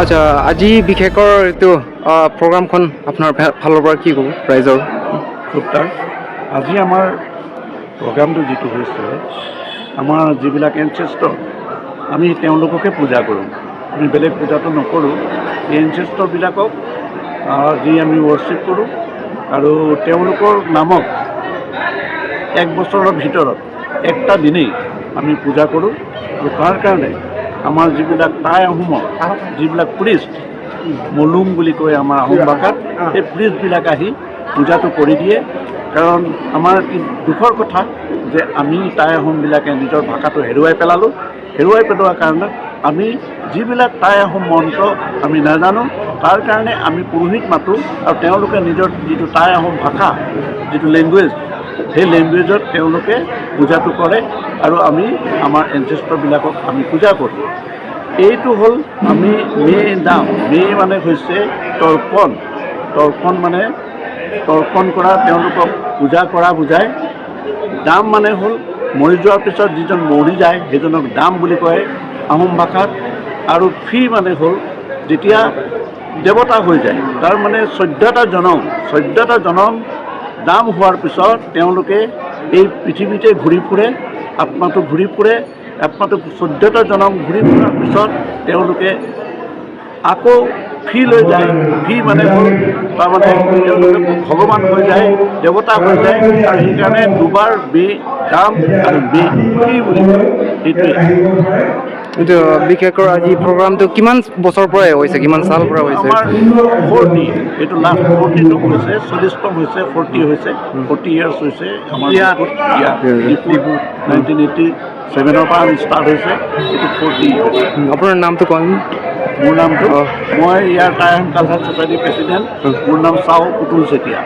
আচ্ছা, আজি বিশেষৰ এইটো প্ৰগ্ৰামখন আপোনাৰ ফালৰ পৰা কি ক'ব ৰাইজৰ? খুব তাৰ আজি আমাৰ প্ৰগ্ৰামটো যিটো হৈছে, আমাৰ যিবিলাক এনচেষ্টৰ, আমি তেওঁলোককে পূজা কৰোঁ। আমি বেলেগ পূজাটো নকৰোঁ। এই এনচেষ্টৰবিলাকক যি আমি ৱৰশ্বিপ কৰোঁ আৰু তেওঁলোকৰ নামত এক বছৰৰ ভিতৰত একটা দিনেই আমি পূজা কৰোঁ। আৰু তাৰ কাৰণে আমাৰ যিবিলাক টাই আহোমৰ যিবিলাক প্ৰিষ্ট, মলুং বুলি কয় আমাৰ আহোম ভাষাত, সেই প্ৰিষ্টবিলাক আহি পূজাটো কৰি দিয়ে। কাৰণ আমাৰ কি দুখৰ কথা যে আমি টাই আহোমবিলাকে নিজৰ ভাষাটো হেৰুৱাই পেলালোঁ। হেৰুৱাই পেলোৱাৰ কাৰণে আমি যিবিলাক টাই আহোম মন্ত্ৰ আমি নাজানো। তাৰ কাৰণে আমি পুৰোহিত মাতোঁ আৰু তেওঁলোকে নিজৰ যিটো টাই আহোম ভাষা, যিটো লেংগুৱেজ, সেই লেংগুৱেজত তেওঁলোকে পূজাটো কৰে আৰু আমি আমাৰ এনচেষ্টৰবিলাকক আমি পূজা কৰোঁ। এইটো হ'ল আমি মে দাম। মে মানে হৈছে তৰ্পণ। তৰ্পণ মানে তৰ্পণ কৰা, তেওঁলোকক পূজা কৰা বুজায়। দাম মানে হ'ল মৰি যোৱাৰ পিছত যিজন মৰি যায়, সেইজনক দাম বুলি কয় আহোম ভাষাত। আৰু ফি মানে হ'ল যেতিয়া দেৱতা হৈ যায়। তাৰ মানে 14টা জনম, 14টা জনম দাম হোৱাৰ পিছত তেওঁলোকে এই পৃথিৱীতে ঘূৰি ফুৰে, আত্মাটো ঘূৰি ফুৰে। আত্মাটো 14টা জনম ঘূৰি ফুৰাৰ পিছত তেওঁলোকে আকৌ ফি লৈ যায়। ফি মানে হ'ল তাৰমানে তেওঁলোকে ভগৱান হৈ যায়, দেৱতা হৈ যায়। আৰু সেইকাৰণে দুবাৰ বি দাম আৰু বি ফি বুলি কয়, সেইটোৱে। এইটো বিশেষকৈ আজি প্ৰগ্ৰামটো কিমান বছৰৰ পৰাই হৈছে, কিমান চাল পৰা হৈছে? আমাৰ 40, এইটো লাষ্ট 40টো হৈছে, 40তম হৈছে, 40 হৈছে, 40 ইয়াৰ্ছ হৈছে আমাৰ ডিফুত। 1987ৰ পৰা ষ্টাৰ্ট হৈছে, এইটো 40 ইয়াৰ্ছ। আপোনাৰ নামটো কোন? মোৰ নামটো? অঁ। মই ইয়াৰ টাই আহোম কালচাৰ ছ'চাইটিৰ প্ৰেচিডেণ্ট। মোৰ নাম চাও পুতুল চেতিয়া।